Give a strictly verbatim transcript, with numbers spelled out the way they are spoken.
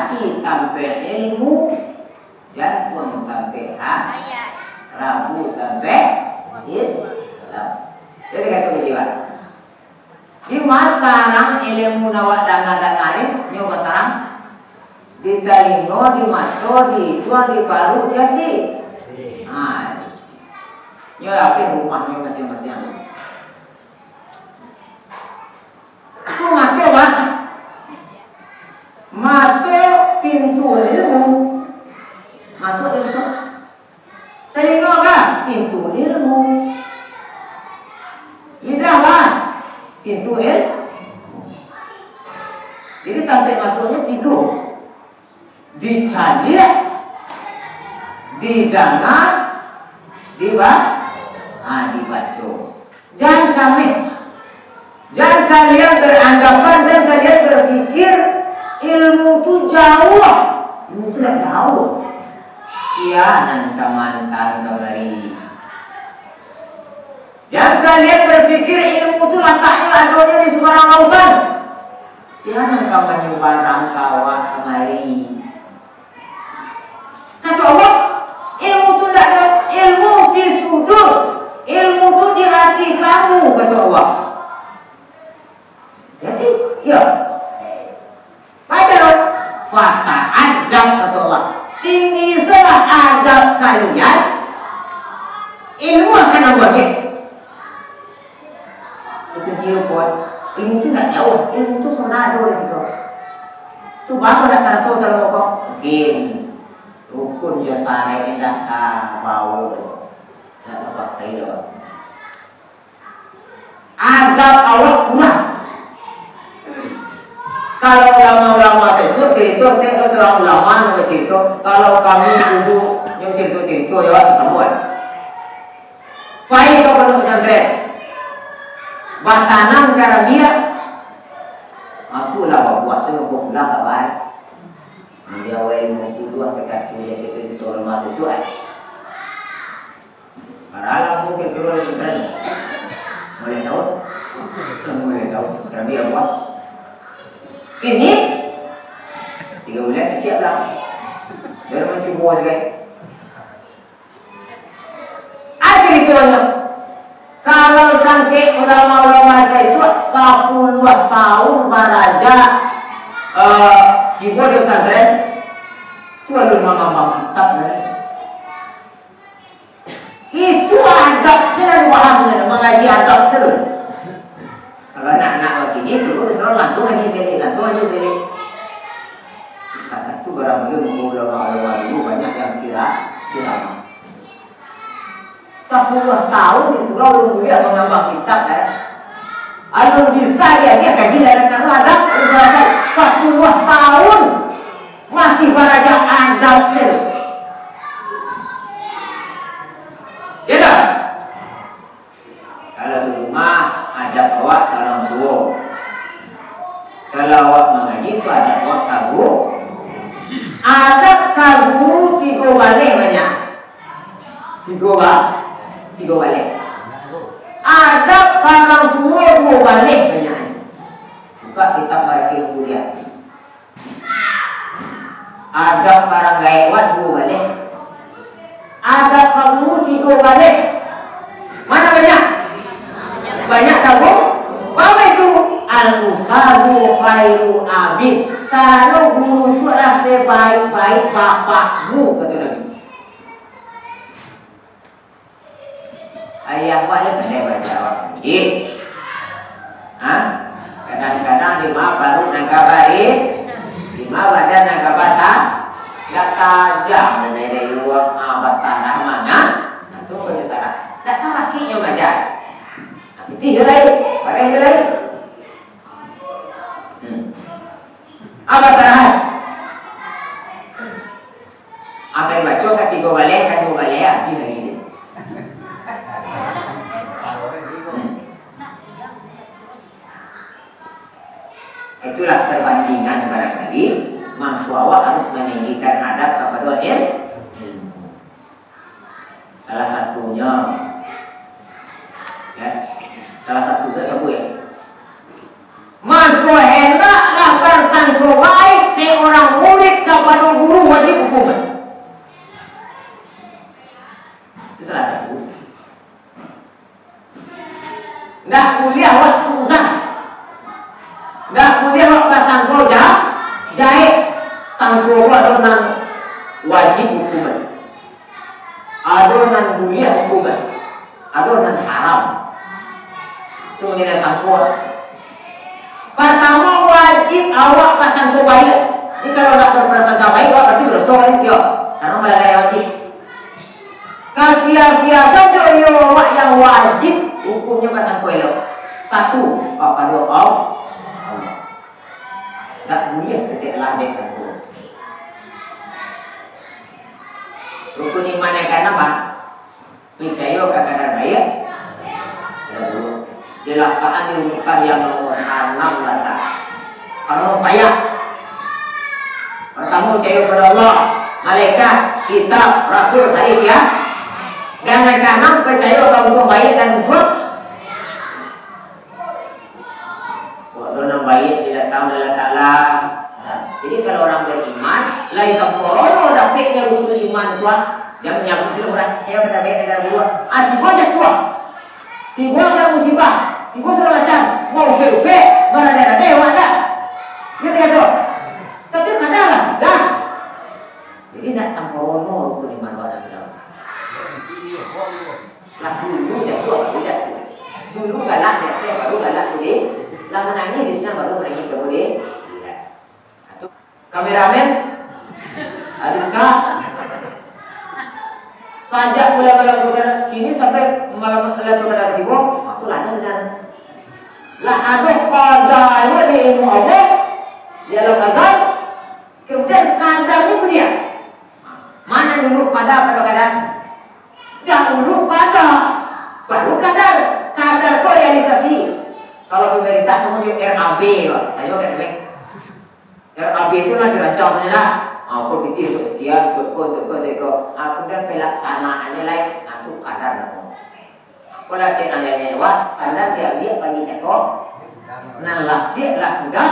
Laki tampek ilmu, jantuang tampek ha-, rabu tampek Islam. Jadi kata baliau, di ma sarang ilmu nan awak danga-danga ni, nyo basarang di talingo, di mato, di iduang, di paruik, di ati. Ha, nyo apo rumahnyo masiang-masiang. Tu mato, bah. Mato pintu ilmu. Masuak ka situ. Talingo, bah, pintu ilmu. Lidah, bah, pintu ilmu. Jadi, tampek masuaknyo tigo. Dicaliak, didanga, diba-, ah, dibaco. Jan cameh. Jan kalian beranggapan, jan kalian berpikir ilmu tu jauah. Ilmu tu ndak jauah. Sia nan ka maanta kamari. Jan kalian berpikir ilmu tu lataknyo adonyo di subarang lautan. Sia nan ka manyubarang ka awak kamari? Kato Allah, ilmu tu ndak ado, ilmu fi sudur, ilmu tu di hati kamu, kato Allah. Jadi, ya. Baco lo, "Fata'adab," kato Allah. Tinggi selah adab kalian, ilmu akan Allah, ya. Itu cium pun, ilmu tu ndak jauah, ilmu tu salado di situ. Tu baa ndak taraso salamo ko? Mungkin rukun jo syarat indak tabao, ndak tapakai doh. Adab awak kurang. Kalau ulama-ulama sasuak carito, setiap urang ulama nan bacito, kalau kami dulu nyo carito-carito yo, sabuik. Pai ka pondok pesantren, batanam karambia, aku lah bapuaso, bapulang ka bae. Di awal limo puluah, takah tu, ya, carito-carito ulama sasuak. Padahal aku pikir dulu sebenarnya. Mulai tahu? Mulai tahu. Tapi apa? Kini, tiga bulan kecil lah. Baru mencuba sekali. Ah, caritonyo, kalau sampai ulama-ulama sasuak sapuluah tahun baraja, eh, tibo di pesantren, tu alun mangambang kitab lai. Itu adab sajo nan dibahas, mangaji adab sajo. Kalau anak-anak bakini, tu disuruh langsung ngaji sekali, langsung ngaji sekali. Kata tu barang ulun, ulama-ulama dulu banyak yang kira, kira. Sapuluah tahun disuruh ulun kuliah mangambang kitab, kan. Alun bisa dia, dia kaji dari karuah adab, alun salasai. Sapuluah tahun. Masih baraja adab sajo. Ya tak? Kalau di rumah, adab awak ka urang tuo. Kalau awak mangaji, tu adab awak ka guru. Adab ka guru tigo baleh banyak. Tigo ba-, tigo baleh. Adab ka urang tuo duo baleh banyak. Buka kitab Barakil Kuliah. Adab ka urang gaek awak duo baleh. Adab ka guru tigo baleh. Mano banyak? Banyak tahu? Baa itu? Al ustazu khairu abid. Karano guru tu adalah sebaik-baik bapakmu, kato Nabi. Ayah awak ni pandai baco awak. Jadi, ha? Kadang-kadang di ma paruik nan ka bari, di ma badan nan ka basa, ndak tajam nan dari luar, ha, basarah mah, nah. Nah, tu punyo sarah. Ndak tahu laki nyo baco. Nah, pitih je lain, pakai je lain. Hmm. Ah, basarahan. Akan dibaco ka tigo baleh, ka duo baleh, abih lagi tu. Hmm. Itulah perbandingan barangkali, mangko awak harus maninggikan adab kapado il-, ilmu. Salah satunyo, ya, salah satu saya sebut, ya. Mangko, hendaklah basangko baik seorang murid Partamo, wajib awak basangko baiak. Jadi, kalau ndak baprasangka baiak, awak barati badoso, yo. Karano malalaikan wajib. Kasia-sia sajo iyo awak yang wajib, hukumnyo basangko elok. Satu, kapado Allah. Ndak buliah saketek lah dek sangko. Rukun iman yang kaanam, Pak. Picayo ka kadar baiak, kadar buruak. Dilatakan di urutan yang nomor anam latak. Karano payah. Partamo, picayo kapado Allah, malaikat, kitab, rasul, hari kiamat. Dan yang kaanam, picayo ka untuang baiak dan untuang Kok do nan baiak dilatang dek Allah Taala. Nah, jadi, kalau urang bariman, lai sampurno dapeknyo rukun iman tu, ah, jan manyabuik silo urang, "Sayo ka kadar baiak, ka kadar buruak." Ah, tibo jatuah. Tibo ka musibah, tibo sagalo macam. Mau ubek-ubek, baradai-radai awak dah. Iyo, tidak tu? Tapi kadar lah sudah. Jadi, ndak sampurno rukun iman awak dah sudah. Lah, dulu jatuah, baru jatuah. Dulu galak di ateh, baru galak tu di. Lah, manangih di sinan, baru manangih ka budi. Satu. Kameramen, Adiska. Sajak mulai malam tu kan, kini sampai malam tu kada tibo, waktu lah ada sinan. Lah, ado kadarnyo di ilmu Allah, di alam azal, kemudian kadarnyo tu dia. Mana dulu kadar, kadar, kadar? Dahulu kadar, baru kadar. Kadar ko realisasi. Kalau pemerintah samo jo R A B, Pak. Tanyo kan, Mek? R A B tu lah dirancang sajo lah. Ah, ko pitih untuk sekian, untuk ko, untuk ko, untuk ko. Ah, kemudian pelaksanaannyo lai, ah, tu kadar namo. Ko lah cek nanya-nanya, Wak, pandang diambiak pagi cako, nan lapiak lah sudah,